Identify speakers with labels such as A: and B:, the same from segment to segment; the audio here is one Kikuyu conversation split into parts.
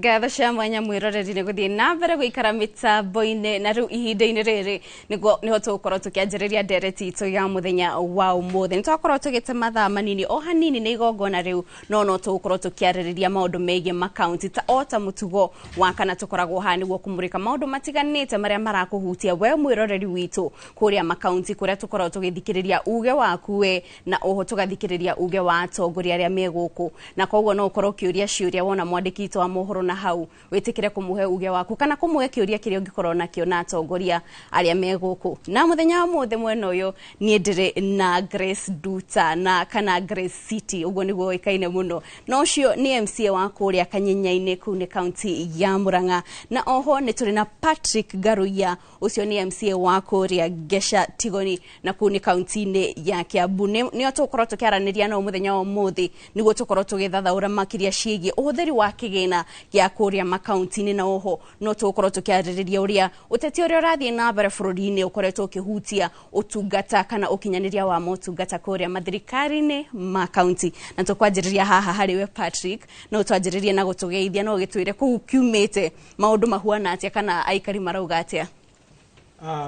A: Ngatho cia mwanya mwĩroreri nĩ gũthiĩ na mbere gũikara mĩtambo-inĩ, na rĩu ihinda-inĩ rĩrĩ nĩguo nĩho tũgũkorwo tũkĩanjĩrĩria ndereti itũ ya mũthenya wa ũmũthĩ. Nĩ twakorwo tũgĩte mathaa manini o hanini nĩ igongona rĩu, no tũgũkorwo tũkĩarĩrĩria maũndũ megiĩ makaunti ta o ta mũtugo wa kana tũkoragwo haha nĩguo kũmũrĩka maũndũ matiganĩte marĩa marakũhutia we mwĩroreri witũ kũrĩa makaunti, kũrĩa tũkoragwo tũgĩthikĩrĩria uge waku we na oho tũgathikĩrĩria uge wa atongoria arĩa me gũkũ. Na koguo no ũkorwo ũkĩũria ciũria wona mwandĩki witũ wa mohoro na hau, wĩtĩkĩre kũmũhe uge waku kana kũmũhe kĩũria kĩrĩa ũngĩkorwo nakĩo na atongoria arĩa me gũkũ. Na mũthenya wa ũmũthĩ mwena ũyũ niĩ ndĩrĩ na Grace Nduta na kana Grace City, ũguo nĩguo ũĩkaine mũno, na ũcio nĩ MCA wa kũrĩa Kanyenya-inĩ, kũu nĩ kaunti ya Murang'a. Na oho nĩ tũrĩ na Patrick Ngaruiya, ũcio nĩ MCA wa kũrĩa Ngeca Tigoni, na kũu nĩ kaunti-inĩ ya Kiambu. Nĩo tũgũkorwo tũkĩaranĩria nao mũthenya wa ũmũthĩ nĩguo tũkorwo tũgĩthathaũra makĩria ciĩgiĩ ũhũthĩri wa kĩgĩna gĩa kũrĩa makaunti-inĩ, na oho no tũgũkorwo tũkĩarĩrĩria ũrĩa ũteti ũrĩa ũrathiĩ na mbere bũrũri-inĩ ũkoretwo ũkĩhutia ũtungata kana ũkinyanĩria wa motungata kũrĩa mathirikari-inĩ ma kaunti. Na tũkwanjĩrĩria haha harĩ we Patrick, no twanjĩrĩrie na gũtũgeithia, no ũgĩtwĩre kũu kiumĩte maũndũ mahuana atĩa kana aikari marauga atĩa?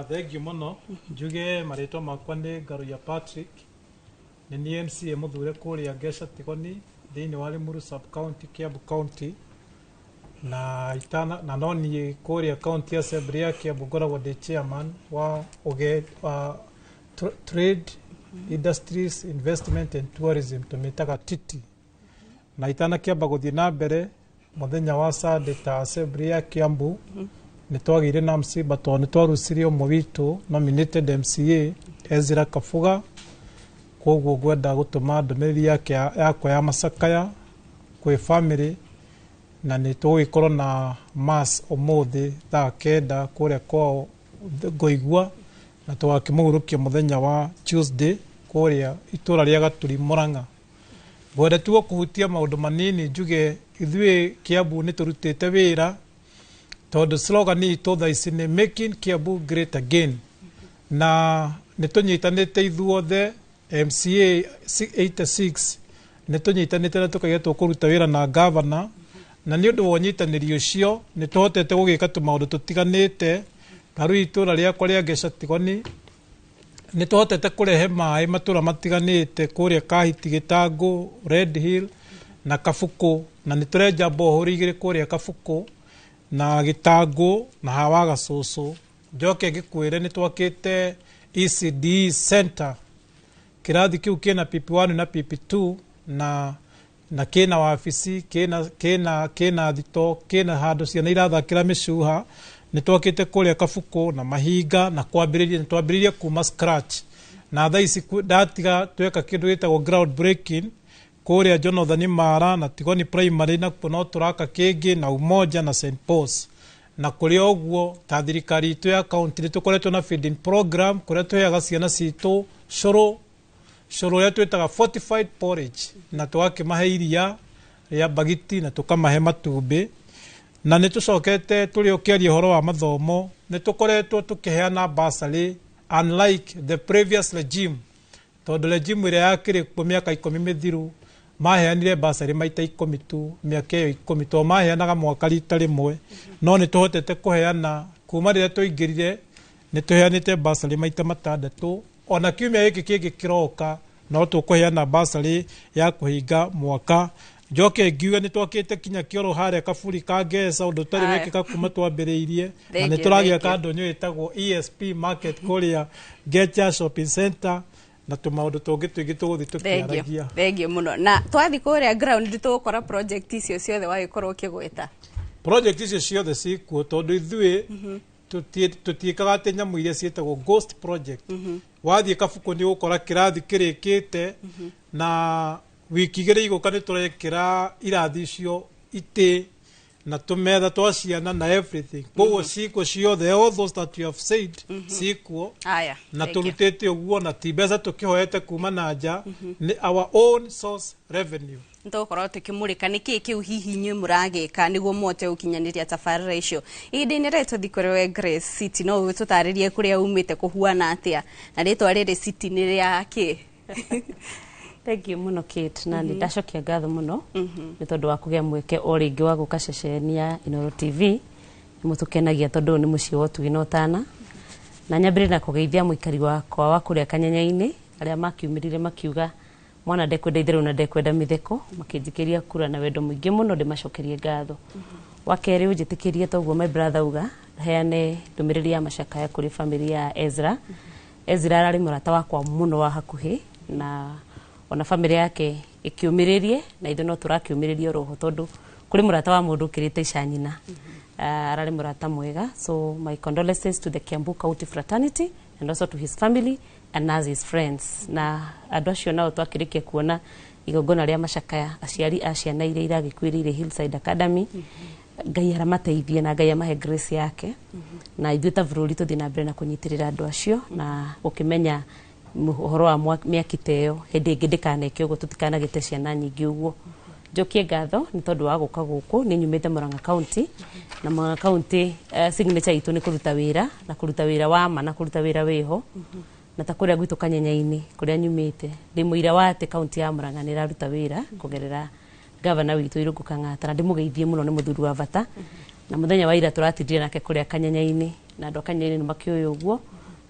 B: Thengiũ mũno. Njuge marĩtwa makwa nĩ Ngaruiya Patrick, nĩ niĩ MCA mũthure kũrĩa Ngeca Tigoni thĩinĩ wa Limuru sub county, Kiambu County, na itana na no niĩ kũrĩa county assembly ya Kiambu ngoragwo ndĩ chairman wa ũge wa Trade, Industries, Investment and Tourism, tũmĩtaga TITI. Na itanakĩamba gũthiĩ na mbere, mũthenya wa Sunday ta assembly ya Kiambu nĩ twagĩire na msiba tondũ nĩ twarucirie ũmwe witũ nominated MCA Ezra Kabuga. Koguo ngwenda gũtũma ndũmĩrĩri yake yakwa ya macakaya kwĩ family, na nĩ tũgũgĩkorwo na mass ũmũthĩ thaa 9 kũrĩa kwao Ngoigua, na tũgakĩmũhurũkia mũthenya wa Tuesday kũrĩa itũra rĩa Gaturi, Murang'a. Ngwenda tu kũhutia maũndũ manini, njuge ithuĩ Kiambu nĩ tũrutĩte wĩra tondũ slogan itũ thaa ici nĩ "Making Kiambu Great Again", na nĩ tũnyitanĩte ithuothe MCA 86, nĩ tũnyitanĩte na tũkaiga tũkũruta wĩra na gavana, na nĩ ũndũ wa ũnyitanĩri ũcio nĩ tũhotete gũgĩka tũmaũndũ tũtiganĩte. Ta rĩu itũra rĩakwa rĩa Ngeca Tigoni nĩ tũhotete kũrehe maĩ matũra matiganĩte kũrĩa Kahiti, Gĩtangũ, Red Hill na Kabukũ, na nĩ tũrenja bohori 2 kũrĩa Kabukũ na Gĩtangũ na hawa Gacũcũ. Njoke ngĩkwĩre nĩ twakĩte ECD center, kĩrathi kĩu kĩna PP1 na PP2 na kĩna wabici, kĩna thito, kĩna handũ ciana irathakĩra mĩcuha. Nĩ twakĩte kũrĩa Kabukũ na Mahinga na kwambĩrĩria nĩ twambĩrĩirie kuma scratch, na thaa ici ndatiga tweka kĩndũ gĩtagwo ground breaking kũrĩa Jonathan Mara na Tigoni Primary, nakuo no tũraka kĩngĩ na Umoja na St Paul's. Na kũrĩ o ũguo, ta thirikari itũ ya county nĩ tũkoretwo na feeding program kũrĩa tũheaga ciana citũ cũrũ, cũrũ ũrĩa twĩtaga fortified porridge, na tũgakĩmahe iria rĩa mbagiti na tũkamahe matumbĩ. Na nĩ tũcokete tũrĩ ũkĩaria ũhoro wa mathomo, nĩ tũkoretwo tũkĩheana bursary unlike the previous regime, tondũ regime ĩrĩa yakĩrĩ kuo mĩaka 10 mĩthiru maheanire bursary maita 10 tu mĩaka ĩyo 10, tondũ maheanaga mwaka rita rĩmwe. No nĩ tũhotete kũheana kuma rĩrĩa tũingĩrire, nĩ tũheanĩte bursary maita matandatũ. Ona kiumia gĩkĩ kĩngĩ kĩroka no tũkũheana bursary ya kũhinga mwaka. Njoke ngiuge nĩ twakĩte kinya kĩoro harĩa kaburi ka Ngeca, ũndũ ũtarĩ wekĩka kuma twambĩrĩirie, na nĩ tũragĩaka ndũnyũ ĩtagwo ESP Market kũrĩa Ngecha Shopping Center na tũmaũndũ tũngĩ tũingĩ tũgũthiĩ tũkĩaragia.
A: Thengiũ mũno. Na twathiĩ kũrĩa ground tũgũkora project icio ciothe wagĩkorwo ũkĩgweta?
B: Project icio ciothe cikuo tondũ ithuĩ tũtiĩkaga atĩ nyamũ iria ciĩtagwo ghost project. Wathiĩ Kabuku nĩ ũgũkora kĩrathi kĩrĩkĩte, na wiki 2 igũka nĩ tũrekĩra irathi icio itĩ na tũmetha twa ciana na everything. Koguo cikuo ciothe, all those that you have said cikuo. Na tũrutĩte ũguo na ti mbeca tũkĩhoete kuma na nja, nĩ our own source revenue.
A: Nĩtũgũkorwo tũkĩmũrĩka nĩkĩĩ kĩu hihi inyuĩ mũragĩka nĩguo mũhote gũkinyanĩria tabarĩra icio. Ihinda-inĩ rĩrĩ tũthiĩ kũrĩ we Grace City, no ũtũtarĩrie kũrĩa umĩte kũhuana atĩa, na rĩtwa rĩrĩ City nĩ rĩa kĩ?
C: Thank you muno Kate, na nĩ ndacokia ngatho mũno nĩ tondũ wa kũgĩa mweke o rĩngĩ wa gũka ceceni ya Inooro TV. Nĩ mũtũkenagia tondũ ũyũ nĩ mũciĩ wa ũtugi na ũtana. Na nyambĩrĩrie na kũgeithia mũikari wakwa wa kũrĩa Kanyenya-inĩ, arĩa makiumĩrire makiuga mwana ndekwenda itherũ na ndekwenda mĩtheko, makĩnjikĩria kura na wendo mũingĩ mũno, ndĩmacokerie ngatho. Wa kerĩ, ũnjĩtĩkĩrie toguo my brother auga, heane ndũmĩrĩri ya macakaya kũrĩ family ya Ezra. Ezra ararĩ mũrata wakwa mũno wa hakuhĩ, na ona family yake ĩkĩũmĩrĩrie, na ithuĩ no tũrakĩũmĩrĩria oroho tondũ kũrĩ mũrata wa mũndũ ũkĩrĩte ica nyina. Ararĩ mũrata mwega, so my condolences to the Kiambu County fraternity and also to his family and as his friends. Na andũ acio nao twakĩrĩkia kuona igongona rĩa macakaya, aciari a ciana iria iragĩkuĩrĩire Hillside Academy, Ngai aramateithie na Ngai amahe grace yake, na ithuĩ ta bũrũri tũthiĩ na mbere na kũnyitĩrĩra andũ acio na gũkĩmenya ũhoro wa mĩaki ta ĩyo hĩndĩ ĩngĩ ndĩkaneke ũguo, tũtikanagĩte ciana nyingĩ ũguo. Njokie ngatho nĩ tondũ wa gũka gũkũ. Nĩ nyumĩte Murang'a County, na Murang'a County signature itũ nĩ kũruta wĩra, na kũruta wĩra wa ma, na kũruta wĩra wĩho. Na ta kũrĩa gwitũ Kanyenya-inĩ kũrĩa nyumĩte, ndĩ mũira wa atĩ kaunti ya Murang'a nĩ ĩraruta wĩra kũgerera gavana witũ Irũngũ Kang'ata, na ndĩmũgeithie mũno, nĩ mũthuri wa bata. Na mũthenya wa ira tũratindire nake kũrĩa Kanyenya-inĩ, na andũ a Kanyenya-inĩ nĩ makĩũĩ ũguo,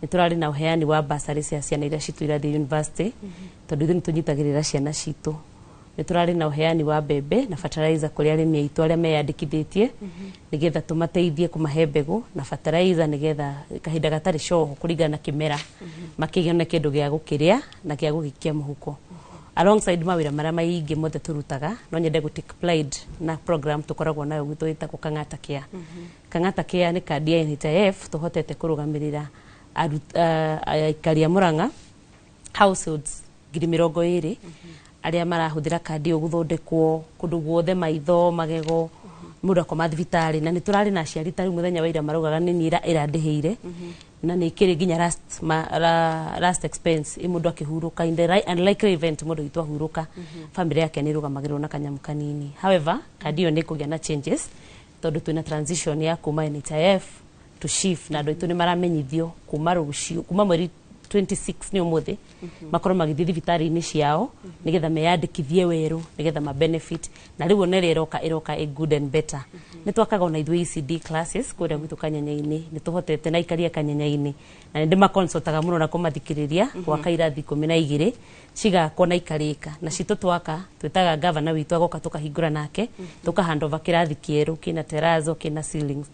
C: nĩ tũrarĩ na ũheani wa bursary cia ciana iria citũ irathiĩ university, tondũ ithuĩ nĩ tũnyitagĩrĩra ciana citũ. Nĩ tũrarĩ na ũheani wa mbembe na fertilizer kũrĩ arĩmi aitũ arĩa meyandĩkithĩtie, nĩgetha tũmateithie kũmahe mbegũ na fertilizer, nĩgetha kahinda gatarĩ coho kũringana na kĩmera makĩgĩe kĩndũ gĩa gũkĩrĩa na gĩa gũgĩkia mũhuko. Alongside mawĩra marĩa maingĩ mothe tũrutaga, no nyende gũ take pride na program tũkoragwo nayo gwitũ ĩtagwo Kang'ata Care. Kang'ata Care nĩ kandi ya NHIF tũhotete kũrũgamĩrĩra aikari a Murang'a, households 20,000 arĩa marahũthĩra kandi ĩyo gũthondekwo kũndũ guothe, maitho, magego, mũndũ akoma thibitarĩ. Na nĩ tũrarĩ na aciari ta rĩu mũthenya wa ira maraugaga nĩ niĩ ĩrandĩhĩire, na nĩ ĩkĩrĩ nginya last expense ĩ mũndũ akĩhurũka, in the unlikely event mũndũ witũ ahurũka, family yake nĩ ĩrũgamagĩrĩrwo na kanyamũ kanini. However, kandi ĩyo nĩ ĩkũgĩa na changes tondũ twĩna transition ya kuma NHIF to SHIF, na andũ aitũ nĩ maramenyithio kuma rũciũ, kuma mweri 26, nĩ ũmũthĩ, makorwo magĩthiĩ thibitarĩ-inĩ ciao nĩgetha meyandĩkithie werũ, nĩgetha ma benefit. Na rĩu ona ĩrĩa ĩroka ĩroka ĩ good and better. Nĩ twakaga ona ithuĩ ECD classes kũrĩa gwitũ Kanyenya-inĩ. Nĩ tũhotete na aikari a Kanyenya-inĩ, na nĩ ndĩmaconsultaga mũno na kũmathikĩrĩria, gwaka irathi 12 cigakwo na ikarĩka. Na citũ twaka, twĩtaga gavana witũ agoka, tũkahingũra nake, tũka hand over kĩrathi kĩerũ kĩna terrazzo, kĩna ceilings.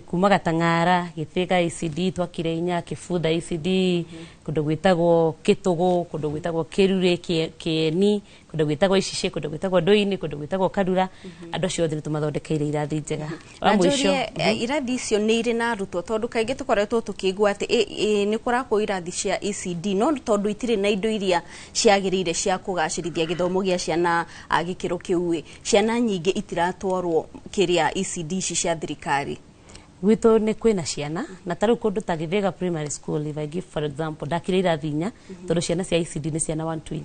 C: Kuma Gatang'ara, Gĩthĩga ECD twakire inya, Kĩbutha ECD, kũndũ gwĩtagwo Kĩtũgũ, kũndũ gwĩtagwo Kĩrurĩ, Kĩeni, kũndũ gwĩtagwo Icicĩ, kũndũ gwĩtagwo Ndũini, kũndũ gwĩtagwo Karura. Andũ acio othe nĩ tũmathondekeire irathi njega. Wa
A: Na
C: mũico,
A: njũrie, irathi icio nĩ irĩ na arutwo? Tondũ kaingĩ tũkoretwo tũkĩigua atĩ nĩ kũrakwo irathi cia ECD, no tondũ itirĩ na indo iria ciagĩrĩire cia kũgacĩrithia gĩthomo gĩa ciana a gĩkĩro kĩu ĩ, ciana nyingĩ itiratwarwo kĩrĩa ECD ici cia thirikari.
C: Gwitũ nĩ kwĩna ciana, na ta rĩu kũndũ ta Gĩthĩga Primary School, if I give for example, ndakire irathi inya tondũ ciana cia ECD nĩ ciana 120,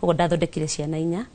C: koguo ndathondekire ciana inya,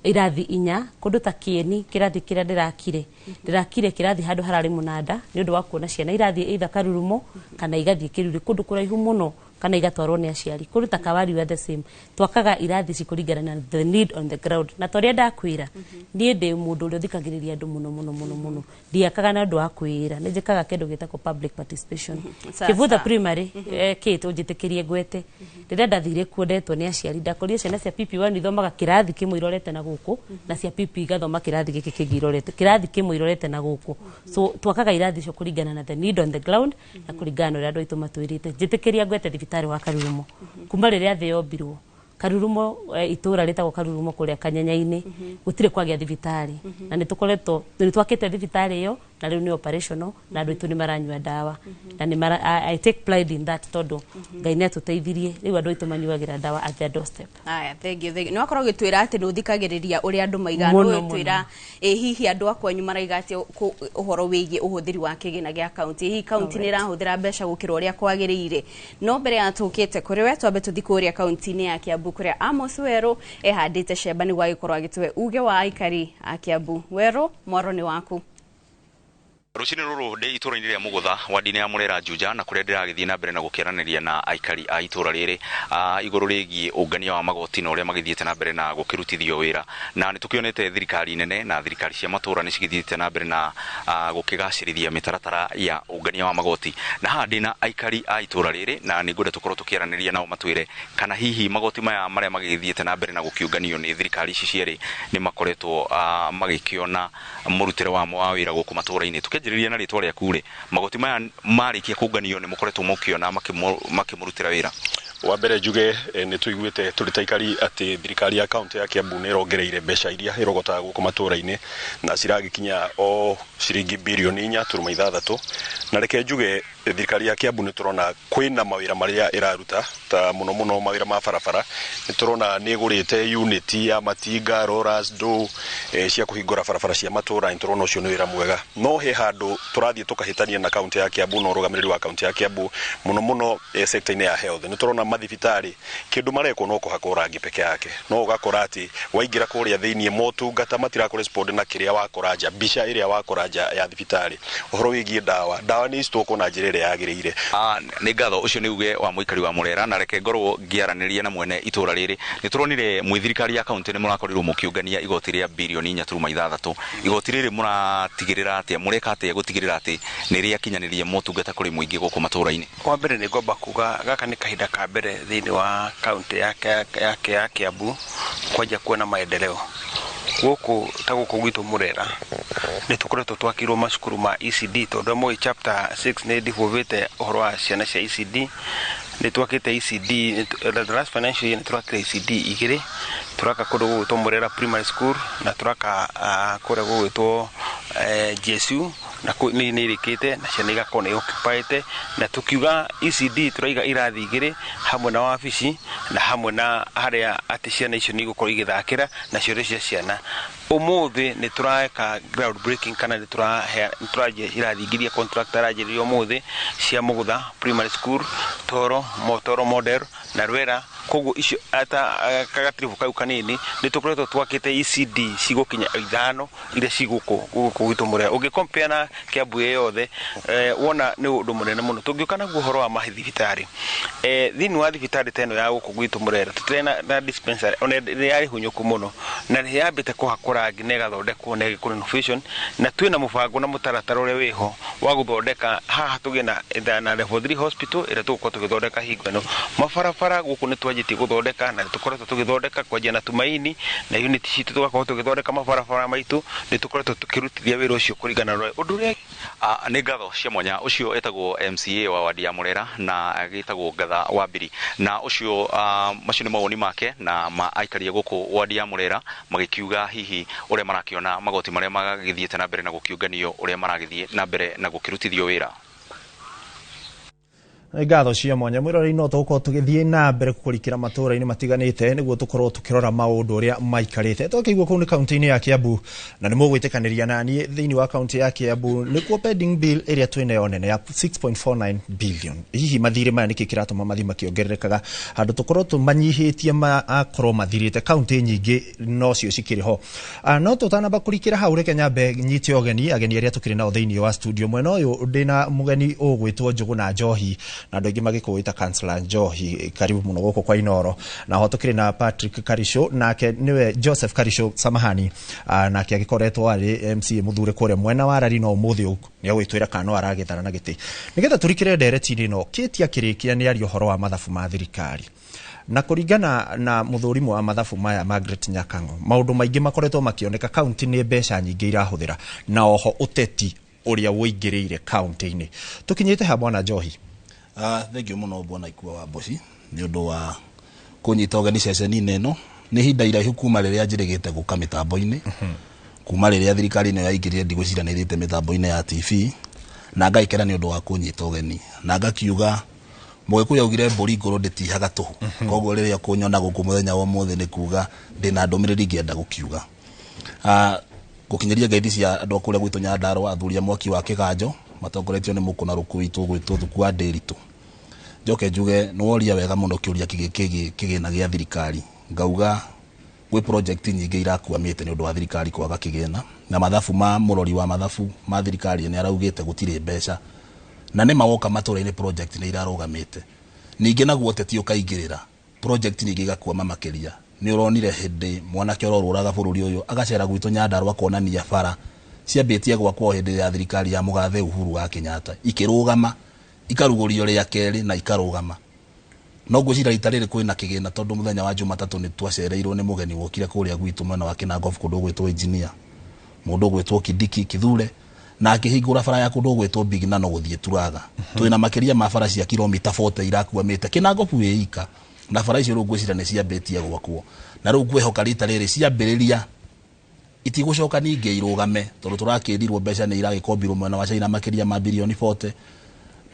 C: irathi inya. Kũndũ ta Kĩeni, kĩrathi kĩrĩa ndĩrakire kĩrathi handũ hararĩ mũnanda nĩ ũndũ wa kuona ciana irathiĩ either Karurumo kana igathiĩ Kĩrurĩ, kũndũ kũraihu mũno, kana igatwarwo nĩ aciari. Kũndũ ta Kawari we are the same. Twakaga irathi ici kũringana na the need on the ground. Na ta ũrĩa ndakwĩra, niĩ ndĩ mũndũ ũrĩa ũthikagĩrĩria andũ mũno mũno mũno mũno. Ndiakaga na ũndũ wa kwĩra, nĩ njĩkaga kĩndũ gĩtagwo public participation.
A: Sawa,
C: Kĩbutha
A: sawa.
C: Primary, Kate, ũnjĩtĩkĩrie ngwete, rĩrĩa ndathire kuo ndetwo nĩ aciari, ndakorire ciana cia PP1 ithomaga kĩrathi kĩmwe irorete na gũkũ, na cia PP igathoma kĩrathi gĩkĩ kĩngĩ irorete, kĩrathi kĩmwe irorete na gũkũ. So twakaga irathi icio kũringana na the need on the ground na kũringana na ũrĩa andũ aitũ matwĩrĩte. Njĩtĩkĩria ngwete thibitarĩ wa Karurumo. Kuma rĩrĩa thĩ yombirwo, Karurumo, itũra rĩtagwo Karurumo kũrĩa Kanyenya-inĩ, gũtirĩ kwagĩa thibitarĩ, na nĩ tũkoretwo nĩ twakĩte thibitarĩ ĩyo, na rĩu nĩ operational, na andũ aitũ nĩ maranyua ndawa na nĩ mara, I take pride in that tondũ Ngai nĩ atũteithirie, rĩu andũ aitũ manyuagĩra ndawa at their doorstep.
A: Aya, thank you, thank you. Nĩ wakorwo ũgĩtwĩra atĩ nĩ ũthikagĩrĩria ũrĩa andũ maigaga.
C: Mũno,
A: Nĩ ũgĩtwĩra ĩ hihi andũ a kwanyu maraiga atĩa ũhoro wĩgiĩ ũhũthĩri wa kĩgĩna gĩa kaunti, hihi kaunti nĩ ĩrahũthĩra mbeca gũkĩra ũrĩa kwagĩrĩire. No mbere ya tũkĩte kũrĩ we, twambe tũthiĩ kũrĩa kaunti-inĩ ya Kiambu kũrĩa Amos Werũ ehandĩte cemba nĩguo agĩkorwo agĩtũhe uge wa aikari a Kiambu. Werũ, mwaro nĩ waku.
D: Rũcinĩ rũrũ ndĩ itũũra-inĩ rĩa Mũgũtha wadi-inĩ ya Mũrera Juja, na kũrĩa ndĩragĩthiĩ na mbere na gũkĩaranĩria na aikari a itũũra rĩrĩ igũrũ rĩgiĩ ũngania wa magoti na ũrĩa magĩthiĩte na mbere na gũkĩrutithio wĩra. Na nĩ tũkĩonete thirikari nene na thirikari cia matũũra nĩ cigĩthiĩte na mbere na gũkĩgacĩrithia mĩtaratara ya ũngania wa magoti. Na haha ndĩ na aikari a itũũra rĩrĩ, na nĩ ngwenda tũkorwo tũkĩaranĩria nao matwĩre kana hihi magoti maya marĩa magĩthiĩte na mbere na gũkĩũnganio nĩ thirikari ici cierĩ nĩ makoretwo magĩkĩona mũrutĩre wamo wa wĩra gũkũ matũũra-inĩ. Tukĩanjĩrĩria na rĩtwa rĩaku rĩ, magoti maya marĩkia kũnganio nĩ mũkoretwo mũkĩona makĩmũrutĩra wĩra?
E: Wa mbere njuge nĩ tũiguĩte tũrĩ ta aikari atĩ thirikari ya kaunti ya Kiambu nĩ ĩrongereire mbeca iria ĩrogotaga gũkũ matũũra-inĩ na ciragĩkinya o ciringi birioni 4.6. Na reke njuge thirikari ya Kiambu nĩ tũrona kwĩna mawĩra marĩa ĩraruta, ta mũno mũno mawĩra ma barabara. Nĩ tũrona nĩ ĩgũrĩte unit ya matinga, rollers, ndũ cia kũhingũra barabara cia matũũra. Nĩ tũrona ũcio nĩ wĩra mwega, no he handũ tũrathiĩ tũkahĩtania na kaunti ya Kiambu na ũrũgamĩrĩri wa kaunti ya Kiambu, mũno mũno sector-inĩ ya health. Nĩ tũrona mathibitarĩ kĩndũ marekwo no kũhakwo rangi peke yake, no ũgakora atĩ waingĩra kũrĩa thĩiniĩ motungata matira correspond na kĩrĩa wakora nja, mbica ĩrĩa wakora nja ya thibitarĩ. Ũhoro wĩgiĩ ndawa, ndawa nĩ citũkwo na njĩra ĩrĩa yagĩrĩire.
D: Nĩ ngatho, ũcio nĩ uge wa mũikari wa Mũrera. Na reke ngorwo ngĩaranĩria na mwene itũũra rĩrĩ. Nĩ tũronire mwĩ thirikari ya kaunti nĩ mũrakorirwo mũkĩũngania igoti rĩa birioni 4.6. Igoti rĩrĩ mũratigĩrĩra atĩa, mũreka atĩa gũtigĩrĩra atĩ nĩ rĩakinyanĩria motungata kũrĩ mũingĩ gũkũ matũũra-inĩ?
F: Wa mbere nĩ ngwamba kuga gaka nĩ kahinda ka mbere thĩinĩ wa kaunti ya Kiambu kwanja kuona maendeleo gũkũ ta gũkũ gwitũ Mũrera. Nĩ tũkoretwo twakĩirwo macukuru ma ECD, tondũ mũĩ chapter 6 nĩ ndibũbĩte ũhoro wa ciana cia ECD. Nĩ twakĩte ECD the last financial year, nĩ tũrakire ECD 2. Tũraka kũndũ gũgwĩtwo Mũrera Primary School na tũraka kũrĩa gũgwĩtwo GSU, na nĩ irĩkĩte na ciana igakorwo nĩ occupied. Na tukiuga ECD tũraiga irathi 2 hamwe na wabici na hamwe na harĩa atĩ ciana icio nĩ igũkorwo igĩthakĩra na cioro cia ciana. Ũmũthĩ nĩ tũreka ground breaking, kana nĩ tũranjia irathi iria contractor aranjĩrĩria ũmũthĩ cia Mũgũtha Primary School, Toro Motoro Model na Rwera. Koguo icio ata kagatiribũ kau kanini nĩ tũkoretwo twakĩte ECD cigũkinya 5 iria ci gũkũ gwitũ Mũrera. Ũngĩ compare na Kiambu ĩ yothe, wona nĩ ũndũ mũnene mũno. Tũngĩũka naguo ũhoro wa mathibitarĩ, thĩinĩ wa thibitarĩ ta ĩno ya gũkũ gwitũ Mũrera tũtirĩ na dispensary, ona nĩ yarĩ hunyũku mũno na nĩ yambĩte kũhakwo rangi na ĩgathondekwo na ĩgĩkwo renovation, na twĩna mũbango na mũtaratara ũrĩa wĩho wa gũthondeka haha tũgĩe na level 3 hospital ĩrĩa tũgũkorwo tũgĩthondeka hingo ĩno. Mabarabara gũkũ nĩ twanjĩtie gũthondeka na tũkoretwo tũgĩthondeka kwanjia na Tumaini na unit citũ, tũgakorwo tũgĩthondeka mabarabara maitũ. Nĩ tũkoretwo tũkĩrutithia wĩra ũcio kũringana na ũndũ ũrĩa.
D: Nĩ ngatho cia mwanya. Ũcio etagwo MCA wa wadi ya Mũrera na agĩtagwo Ngatha wa Mbiri, na ũcio macio nĩ mawoni make na ma aikari a gũkũ wadi ya Mũrera, magĩkiuga hihi ũrĩa marakĩona magoti marĩa magĩthiĩte na mbere na gũkĩũnganio, ũrĩa maragĩthiĩ na mbere na gũkĩrutithio wĩra.
G: Ngatho cia mwanya, mwĩroreri. No tũgũkorwo tũgĩthiĩ na mbere kũrikĩra matũũra-inĩ matiganĩte nĩguo tũkorwo tũkĩrora maũndũ ũrĩa maikarĩte. Twakĩigua kũu nĩ kaunti-inĩ ya Kiambu, na nĩ mũgwĩtĩkanĩria na niĩ thĩinĩ wa kaunti ya Kiambu nĩkuo pending bill ĩrĩa twĩnayo nene ya 6.49 billion. Hihi mathirĩ maya nĩkĩ kĩratũma mathiĩ makĩongererekaga handũ tũkorwo tũmanyihĩtie akorwo mathirĩte kaunti nyingĩ nocio cikĩrĩ ho? No tũtanamba kũrikĩra hau, reke nyambe nyite ũgeni ageni arĩa tũkĩrĩ nao thĩinĩ wa studio. Mwena ũyũ ndĩna mũgeni ũgwĩtwo Njũgũna Njohi, na andũ aingĩ magĩkũĩta Councillor Njohi. Karibu mũno gũkũ kwa Inoro. Na ho tũkĩrĩ na Patrick Karisho, nake nĩwe Joseph Karisho, samahani, nake agĩkoretwo arĩ MCA mũthure kũrĩa mwena wa Rari, no ũmũthĩ nĩ agwĩtwĩra kana no aragĩthana na gĩtĩ. Nĩgetha tũrikĩre ndereti-inĩ ĩno, kĩti akĩrĩkia nĩ aria ũhoro wa mathabu ma thirikari, na kũringana na mũthũrimũ wa mathabu maya Margaret Nyakang'o, maũndũ maingĩ makoretwo makĩoneka kaunti nĩ mbeca nyingĩ irahũthĩra, na oho ũteti ũrĩa ũingĩrĩire kaunti-inĩ. Tũkinyĩte ha, bwana Njohi?
H: Thank you mũno, bwana Ikua wa Mboci, nĩ ũndũ wa kũnyita ũgeni ceceni-inĩ ĩno. Nĩ ihinda iraihu kuma rĩrĩa njĩrĩgĩte gũka mĩtambo-inĩ, kuma rĩrĩa thirikari ĩno yaingĩrire ndigwĩciria nĩ ĩthiĩte mĩtambo-inĩ ya TV, na ngaikena nĩ ũndũ wa kũnyita ũgeni, na ngakiuga Mũgĩkũyũ augire mbũri ngũrũ ndĩtihaga tũhũ. Koguo rĩrĩa kũnyona gũkũ mũthenya wa ũmũthĩ nĩ kuga ndĩna ndũmĩrĩri ingĩenda gũkiuga. Gũkinyĩria ngeithi cia andũ a kũrĩa gwitũ Nyandarũa, athuri a mwaki wa kĩganjo matongoretio nĩ mũkũna rũkũ witũ gwĩtwo Thuku wa Ndĩritũ. Njoke njuge nĩ woria wega mũno kĩũria kĩgĩna gĩa thirikari, ngauga Gwĩ project nyingĩ irakwamĩte nĩ ũndũ wa thirikari kwaga kĩgĩna, na mathabu ma mũrori wa mathabu ma thirikari nĩ araugĩte gũtirĩ mbeca, na nĩ mawoka matũra-inĩ project nĩ irarũgamĩte. Ningĩ naguo ũteti ũkaingĩrĩra, project nyingĩ igakwama makĩria. Nĩ ũronire hĩndĩ mwanake ũrorũraga bũrũri ũyũ agacera gwitũ Nyandarua kuonania bara ciambĩtie gwakwo hĩndĩ ya thirikari ya mũgathe Uhuru wa Kenyatta, ikĩrũgama, ikarugũrio rĩa kerĩ na ikarũgama. No ngwĩciria rita rĩrĩ kwĩna kĩgĩna, tondũ mũthenya wa Jumatatũ nĩ twacereirwo nĩ mũgeni wokire kũrĩa gwitũ mwena wa Kinangop, kũndũ gwĩtwo engineer, mũndũ ũgwĩtwo Kindiki Kithure, na akĩhingũra bara ya kũndũ gwĩtwo Big Nano gũthiĩ Turaga. Twĩna makĩria ma bara cia kilomita 40 irakwamĩte Kinangop wĩ ika, na bara icio rĩu ngwĩciria nĩ ciambĩtie gwakwo, na rĩu ngwĩhoka rita rĩrĩ ciambĩrĩria itigũcoka ningĩ irũgame, tondũ tũrakĩrirwo mbeca nĩ iragĩkombirwo mwena wa China makĩria ma birioni 40,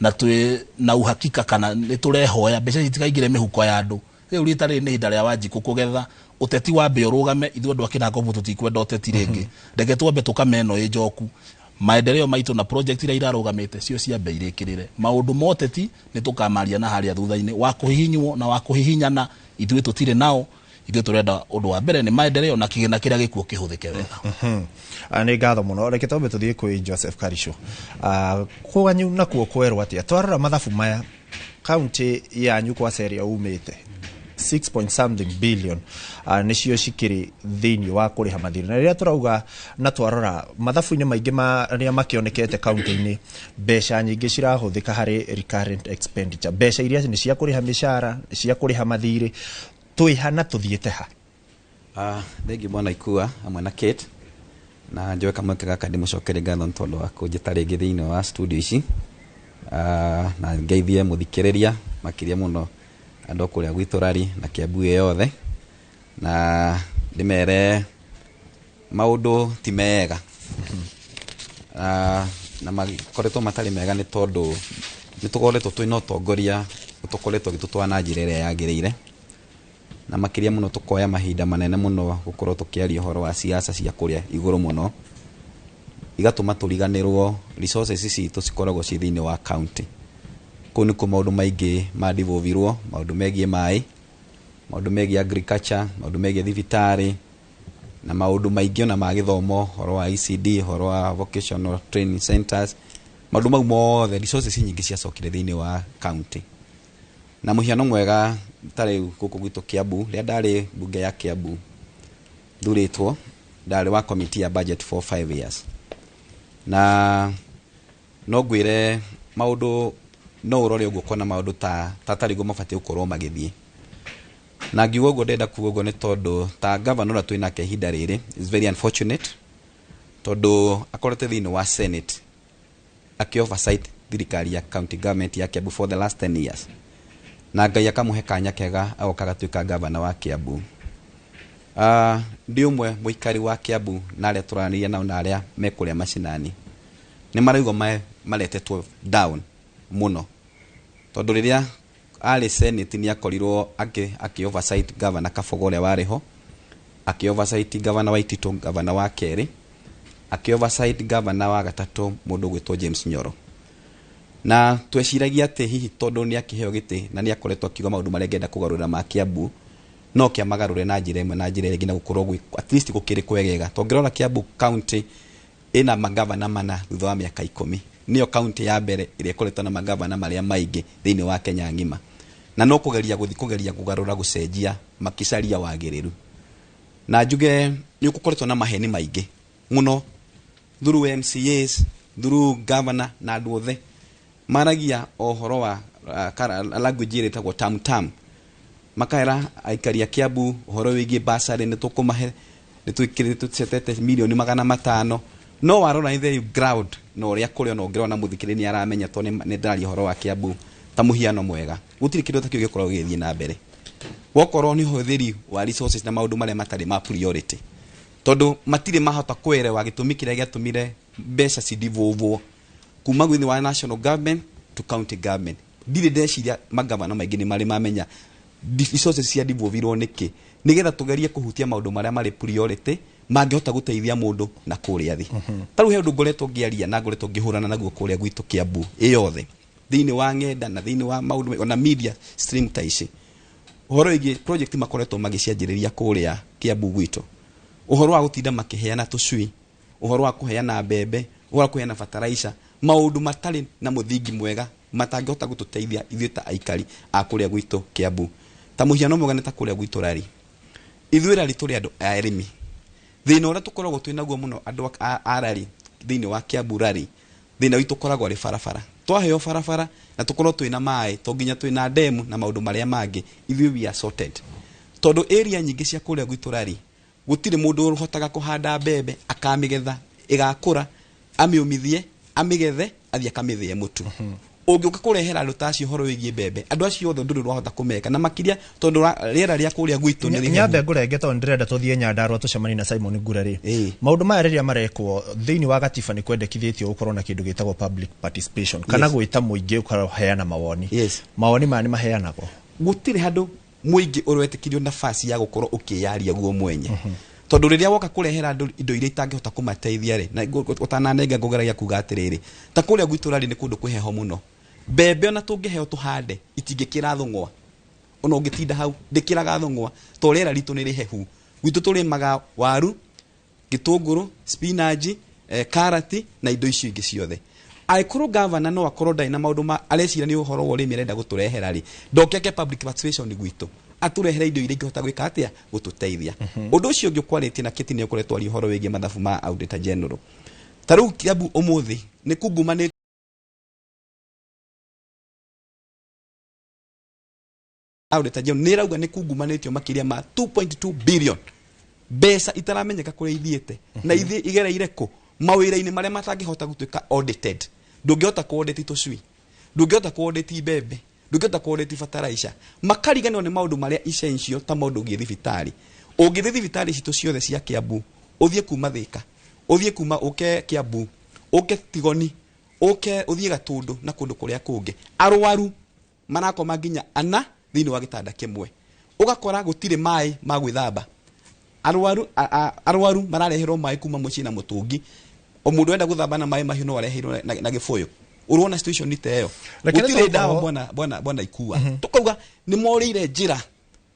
H: na twĩ na uhakika kana nĩ tũrehoya mbeca ici itikaingĩre mĩhuko ya andũ. Rĩu rita rĩrĩ nĩ ihinda rĩa Wanjikũ kũgetha. Ũteti wambe ũrũgame, ithuĩ andũ a Kinangop tũtikwenda ũteti rĩngĩ. Reke twambe tũkame ĩno ĩ njoku, maendeleo maitũ na project iria irarũgamĩte cio ciambe irĩkĩrĩre. Maũndũ ma ũteti nĩ tũkamaria na harĩa thutha-inĩ, wa kũhihinywo na wa kũhihinyana ithuĩ tũtirĩ nao. Ithuĩ tũrenda ũndũ wa mbere nĩ maendeleo na kĩgĩna kĩrĩa gĩkuo kĩhũthĩke wega.
G: Nĩ ngatho mũno. Reke twambe tũthiĩ kwĩ Joseph Karisho. Kwanyu nakuo kwerwo atĩa? Twarora mathabu maya, kaunti yanyu kwa ceria umĩte 6 point something billion nĩcio cikĩrĩ thĩinĩ wa kũrĩha mathirĩ, na rĩrĩa tũrauga na twarora mathabu-inĩ maingĩ marĩa makĩonekete kaunti-inĩ, mbeca nyingĩ cirahũthĩka harĩ recurrent expenditure, mbeca iria nĩ cia kũrĩha mĩcara, nĩ cia kũrĩha mathirĩ. Twĩha na tũthiĩte ha?
I: Thengiũ bwana Ikua hamwe na Kate, na njoe kamweke gaka ndĩmũcokerie ngatho nĩ tondũ wa kũnjĩta rĩngĩ thĩinĩ wa studio ici, na ngeithie mũthikĩrĩria makĩria mũno andũ kũrĩa gwitũ Rari na Kiambu ĩ yothe, na ndĩmere maũndũ ti mega, na makoretwo matarĩ mega nĩ tondũ nĩ tũkoretwo twĩna ũtongoria ũtũkoretwo ũgĩtũtwara na njĩra ĩrĩa yagĩrĩire, na makĩria mũno tũkoya mahinda manene mũno gũkorwo tũkĩaria ũhoro wa siasa cia kũrĩa igũrũ mũno, igatũma tũriganĩrwo resources citũ cikoragwo ciĩ thĩinĩ wa county. Kũu nĩkuo maũndũ maingĩ mandivolvirwo, maũndũ megiĩ maĩ, maũndũ megiĩ agriculture, maũndũ megiĩ thibitarĩ, na maũndũ maingĩ ona ma gĩthomo, ũhoro wa ECD, ũhoro wa vocational training centers, maũndũ mau mothe resources nyingĩ ciacokire thĩinĩ wa county. Na mũhiano mwega ta rĩu gũkũ gwitũ Kiambu, rĩrĩa ndarĩ mbunge ya Kiambu thurĩtwo, ndarĩ wa committee ya budget for 5 years, na no ngwĩre maũndũ no ũrore ũguo ũkona maũndũ ta tarĩguo mabatiĩ gũkorwo magĩthiĩ. Na ngiuga ũguo ndĩrenda kuga ũguo nĩ tondũ ta governor ũrĩa twĩnake ihinda rĩrĩ is very unfortunate, tondũ akoretwo thĩinĩ wa Senate akĩ oversight thirikari ya county government ya Kiambu for the last 10 years, na Ngai akamũhe kanya kega agoka agatuĩka governor wa Kiambu. Ndĩ ũmwe mũikari wa Kiambu na arĩa tũranĩria nao na arĩa me kũrĩa macinani nĩ maraigua maretetwo down mũno, tondũ rĩrĩa arĩ Senate nĩ akorirwo akĩ oversight governor Kabogo ũrĩa warĩ ho, akĩ oversight governor Waititu, governor wa kerĩ, akĩ oversight governor wa gatatũ mũndũ ũgwĩtwo James Nyoro. Na tweciragia atĩ hihi tondũ nĩ akĩheo gĩtĩ na nĩ akoretwo akiuga maũndũ marĩa angĩenda kũgarũrĩra ma Kiambu, no kĩamagarũre na njĩra ĩmwe na njĩra ĩngĩ, na gũkorwo at least gũkĩrĩ kwegega. Tũngĩrora Kiambu county ĩna magavana mana thutha wa mĩaka 10, nĩyo county ya mbere ĩrĩa ĩkoretwo na magavana marĩa maingĩ thĩinĩ wa Kenya ng'ima, na no kũgeria gũthiĩ kũgeria kũgarũra gũcenjia makicaria wagĩrĩru. Na njuge nĩ gũkoretwo na maheni maingĩ mũno through MCAs, through governor na andũ othe maragia ũhoro wa language ĩrĩa ĩtagwo tam tam, makaera aikari a Kiambu ũhoro wĩgiĩ bursary nĩ tũkũmahe, nĩ tũcetete milioni 500. No warora in the ground na ũrĩa kũrĩ, ona ũngĩrora mũthikĩrĩria nĩ aramenya tondũ nĩ ndĩraria ũhoro wa Kiambu ta mũhiano mwega, gũtirĩ kĩndũ ta kĩu gĩkoragwo gĩgĩthiĩ na mbere. Wokorwo nĩ ũhũthĩri wa resources na maũndũ marĩa matarĩ ma priority, tondũ matirĩ mahota kũerewa gĩtũmi kĩrĩa gĩatũmire mbeca cidevolvwo kuma thĩinĩ wa national government to county government. Ndirĩ ndeciria magavana maingĩ nĩ marĩ mamenya resources cia devolvirwo nĩkĩ, nĩgetha tũgerie kũhutia maũndũ marĩa marĩ priority mangĩhota gũteithia mũndũ na kũrĩa thĩ. Ta rĩu he ũndũ ngoretwo ngĩaria na ngoretwo ngĩhũrana naguo kũrĩa gwitũ Kiambu ĩ yothe thĩinĩ wa ng'enda na thĩinĩ wa maũndũ ona media stream ta ici. Ũhoro wĩgiĩ project makoretwo magĩcianjĩrĩria kũrĩa Kiambu gwitũ, ũhoro wa gũtinda makĩheana tũcui, ũhoro wa kũheana mbembe, ũhoro wa kũheana fertilizer, maũndũ matarĩ na mũthingi mwega matangĩhota gũtũteithia ithuĩ ta aikari a kũrĩa gwitũ Kiambu. Ta mũhiano mwega nĩ ta kũrĩa gwitũ Rari. Ithuĩ Rari tũrĩ andũ a arĩmi. Thĩna ũrĩa tũkoragwo twĩ naguo mũno andũ a Rari thĩinĩ wa Kiambu Rari, thĩna witũ ũkoragwo arĩ barabara. Twaheo barabara na tũkorwo twĩna maĩ, to nginya twĩna demu na maũndũ marĩa mangĩ, ithuĩ we are sorted. Tondũ area nyingĩ cia kũrĩa gwitũ Rari, gũtirĩ mũndũ ũhotaga kũhanda mbembe akamĩgetha ĩgakũra, amĩũmithie, amĩgethe, athiĩ akamĩthĩe mũtu. Ũngĩũka kũrehera andũ ta acio ũhoro wĩgiĩ mbembe, andũ acio othe ndũrĩ ũrahota kũmeka, na makĩria tondũ rĩera rĩa kũrĩa gwitũ nĩ rĩhehu.
G: Nyambe ngũrenge tondũ ndĩrenda tũthiĩ Nyandarũa tũcemanie na Simon Ngure rĩ. Maũndũ maya rĩrĩa marekwo thĩinĩ wa gatiba nĩ kwendekithĩtio gũkorwo na kĩndũ gĩtagwo public participation kana gwĩta mũingĩ ũkaheana mawoni. Mawoni maya nĩ maheanagwo.
I: Gũtirĩ handũ mũingĩ ũretĩkĩrio nafasi ya gũkorwo ũkĩyaria guo mwenye. Tondũ rĩrĩa woka kũrehera andũ indo iria itangĩhota kũmateithia rĩ, na ũtananenga ngũgeragia kuga atĩrĩrĩ, ta kũrĩa gwitũ Rari nĩ kũndũ kwĩ heho mũno. Mbembe ona tũngĩheo tũhande itingĩkĩra thũng'wa, ona ũngĩtinda hau ndĩkĩraga thũng'wa to rĩera ritũ nĩ rĩhehu. Gwitũ tũrĩmaga waru, gĩtũngũrũ, spinach, karati na indo icio ingĩ ciothe. Angĩkorwo gavana no akorwo ndarĩ na maũndũ ma areciria nĩ ũhoro wa ũrĩmi arenda gũtũrehera rĩ, ndoke ake public participation gwitũ, atũrehere indo iria ingĩhota gwĩka atĩa, gũtũteithia. Ũndũ ũcio ũngĩ ũkwarĩtie na Kĩti nĩ ũkoretwo aria ũhoro wĩgiĩ mathabu ma Auditor General. Ta rĩu Kiambu ũmũthĩ nĩ kungumanĩtio Auditor General nĩ ĩrauga nĩ kungumanĩtio makĩria ma 2.2 billion mbeca itaramenyeka kũrĩa ithiĩte na ithiĩ igereire kũ mawĩra-inĩ marĩa matangĩhota gũtuĩka audited. Ndũngĩhota kũ audit tũcui, ndũngĩhota kũ audit mbembe, ndũngĩhota kũ audit fertilizer. Makariganĩrwo nĩ maũndũ marĩa essential ta maũndũ ũngĩthiĩ thibitarĩ. Ũngĩthiĩ thibitarĩ citũ ciothe cia Kiambu, ũthiĩ kuma Thika, ũthiĩ kuma ũke Kiambu, ũke Tigoni, ũke ũthiĩ Gatũndũ na kũndũ kũrĩa kũngĩ, arwaru marakoma nginya ana thĩinĩ wa gĩtanda kĩmwe. Ũgakora gũtirĩ maĩ ma gwĩthamba. Arwaru marareherwo maĩ kuma mũciĩ na mũtũngi. O mũndũ enda gũthamba na maĩ mahiũ no areheirwo na gĩbũyũ. Ũrona situation ta ĩyo. Gũtirĩ ndawa bwana Ikua. Tũkauga nĩ morĩire njĩra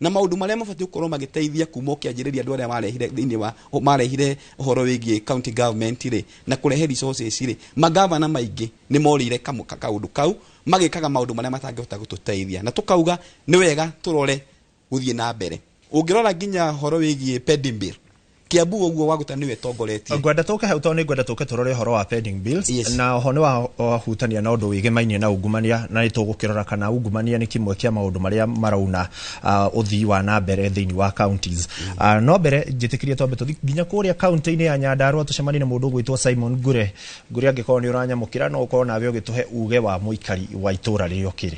I: na maũndũ marĩa mabatiĩ gũkorwo magĩteithia kuma ũkĩanjĩrĩria andũ arĩa marehire thĩinĩ wa marehire ũhoro wĩgiĩ county government rĩ na kũrehe resources rĩ, magavana maingĩ nĩ morĩire kaũndũ kau, magĩkaga maũndũ marĩa matangĩhota gũtũteithia. Na tũkauga nĩ wega tũrore gũthiĩ na mbere. Ũngĩrora nginya ũhoro wĩgiĩ pending bill, Kiambu ũguo wagũta nĩwe tongoretie.
G: Ngwenda tũke hau tondũ nĩ ngwenda tũke tũrore ũhoro wa pending bills. Na oho nĩ wahutania na ũndũ wĩgemainie na ungumania, na nĩ tũgũkĩrora kana ungumania nĩ kĩmwe kĩa maũndũ marĩa marauna ũthii wa na mbere thĩinĩ wa counties. No mbere njĩtĩkĩrie twambe tũthiĩ nginya kũrĩa kaunti-inĩ ya Nyandarũa tũcemanie na mũndũ ũgwĩtwo Simon Ngure. Ngure, angĩkorwo nĩ ũranyamũkĩra no ũkorwo nawe ũgĩtũhe uge wa mũikari wa itũũra rĩrĩa ũkĩrĩ.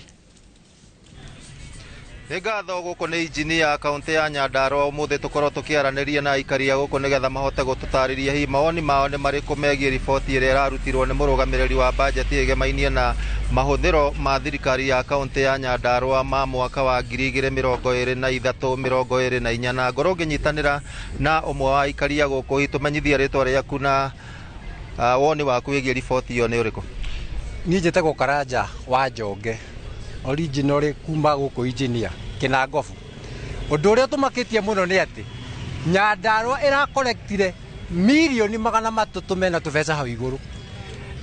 J: Nĩ ngatho gũkũ nĩ injinia kaunti ya Nyandarũa. Ũmũthĩ tũkorwo tũkĩaranĩria na aikari a gũkũ nĩgetha mahote gũtũtarĩria hihi mawoni mao nĩ marĩkũ megiĩ riboti ĩrĩa ĩrarutirwo nĩ mũrũgamĩrĩri wa bajeti ĩgemainie na mahũthĩro ma thirikari ya kaunti ya Nyandarũa ma mwaka wa 2023 24. Na ngorwo ngĩnyitanĩra na ũmwe wa aikari a gũkũ, hihi tũmenyithie rĩtwa rĩaku na woni waku wĩgiĩ riboti ĩyo nĩ ũrĩkũ?
K: Niĩ njĩtagwo Karanja wa Njonge, originally kuma gũkũ engineer Kĩnangobu. Ũndũ ũrĩa ũtũmakĩtie mũno nĩ atĩ Nyandarũa ĩrakorektire mirioni 300 mena tũbeca hau igũrũ,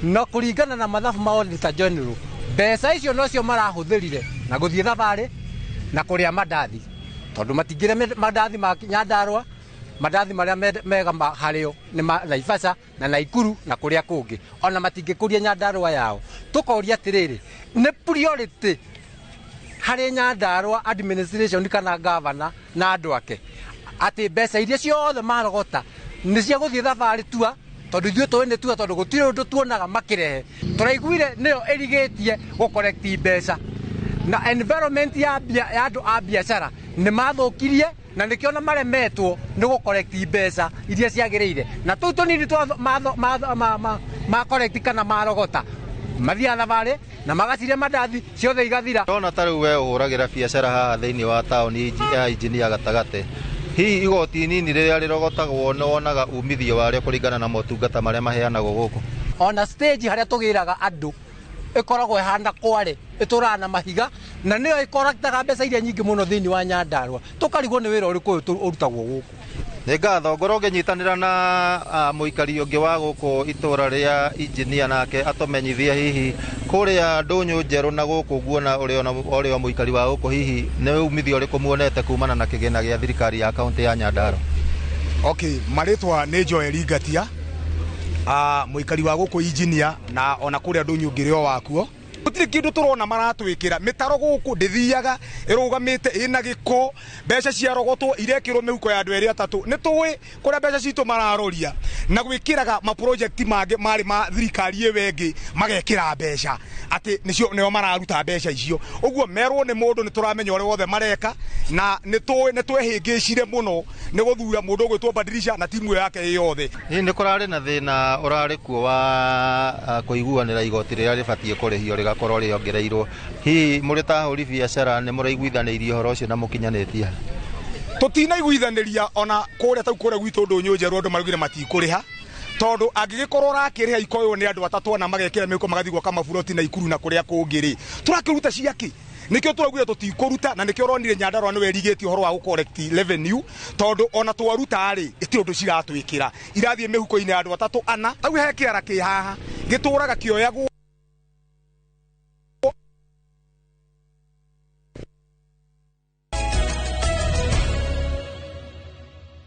K: na kũringana na mathabu ma Auditor General mbeca icio nocio marahũthĩrire na gũthiĩ thabarĩ na kũrĩa mandathi, tondũ matingĩrĩa mandathi ma Nyandarũa, mandathi marĩa mega harĩo nĩ ma Naivasha na Naikuru na kũrĩa kũngĩ, ona matingĩkũria Nyandarũa yao. Tũkoria atĩrĩrĩ, nĩ priority harĩ Nyandarũa administration kana governor na andũ ake atĩ mbeca iria ciothe marogota nĩ cia gũthiĩ thabarĩ tua, tondũ ithuĩ tũĩ nĩ tua, tondũ gũtirĩ ũndũ tuonaga makĩrehe. Tũraiguire nĩyo ĩrigĩtie gũkorekti mbeca na environment ya andũ a biacara nĩ mathũkirie, na nĩkĩo na maremetwo nĩ gũkorekti mbeca iria ciagĩrĩire, na tũu tũnini twa makorekti kana marogota mathiaga thabarĩ na magaciria mandathi ciothe igathira.
J: Ndona ta rĩu we ũhũragĩra biacara haha thĩinĩ wa taũni ya injinia gatagatĩ, hihi igoti inini rĩrĩa rĩrogotagwo nĩ wonaga umithio warĩo kũringana na motungata marĩa maheanagwo gũkũ?
K: Ona stage harĩa tũgĩraga andũ Ĩkoragwo ĩhana kware, ĩtũraga na mahiga, na nĩyo ĩkoraktaga mbeca iria nyingĩ mũno thĩinĩ wa Nyandarua. Tũkarigwo nĩ wĩra ũrĩkũ ũyũ ũrutagwo gũkũ.
J: Nĩ ngatho. Ngorwo ngĩnyitanĩra na mũikari ũngĩ wa gũkũ itũra rĩa Engineer, nake atũmenyithie hihi kũrĩa ndũnyũ njerũ na gũkũ nguona ũrĩ o mũikari wa gũkũ, hihi nĩ umithio ũrĩkũ muonete kumana na kĩgĩna gĩa thirikari ya kaunti ya Nyandarua?
L: Okay, marĩtwa nĩ Joel Ngatia, mũikari wa gũkũ Engineer, na ona kũrĩa ndũnyũ ngĩrĩ o wakuo. Gũtirĩ kĩndũ tũrona maratwĩkĩra. Mĩtaro gũkũ ndĩthiaga, ĩrũgamĩte ĩna gĩko. Mbeca ciarogotwo irekĩrwo mĩhuko ya andũ erĩ atatũ. Nĩ tũĩ kũrĩa mbeca citũ mararoria na gwĩkĩraga maproject mangĩ marĩ ma thirikari ĩyo ĩngĩ, magekĩra mbeca atĩ nĩcio nĩo mararuta mbeca icio. Ũguo merwo nĩ mũndũ, nĩ tũramenya ũrĩa wothe mareka, na nĩ tũĩ nĩ twehĩngĩcire mũno nĩ gũthura mũndũ ũgwĩtwo Badilisha na timu ĩyo yake ĩ yothe.
J: Hihi nĩ kũrarĩ na thĩna ũrarĩ kuo wa kũiguanĩra igoti rĩrĩa rĩbatiĩ kũrĩhio rĩgakorwo rĩongereirwo? Hihi mũrĩ ta ahũri biacara nĩ mũraiguithanĩirie ũhoro ũcio na mũkinyanĩtie?
L: Tũtinaiguithanĩria ona kũrĩa tau kũrĩa gwitũ ndũnyũ njerũ, andũ maraugire matikũrĩha, tondũ angĩgĩkorwo ũrakĩrĩha ikoywo nĩ andũ atatũ ana, magekĩra mĩhuko, magathiĩ gwaka maburoti na Ikuru na kũrĩa kũngĩ rĩ, tũrakĩruta ciakĩ? Nĩkĩo tũraugire tũtikũruta, na nĩkĩo ũronire Nyandarua nĩwe ĩrigĩtie ũhoro wa gũ collect revenue, tondũ ona twaruta rĩ, ĩtirĩ ũndũ ciratwĩkĩra, irathiĩ mĩhuko-inĩ ya andũ atatũ ana. Tau he kĩara kĩ haha gĩtũraga kĩoyagwo.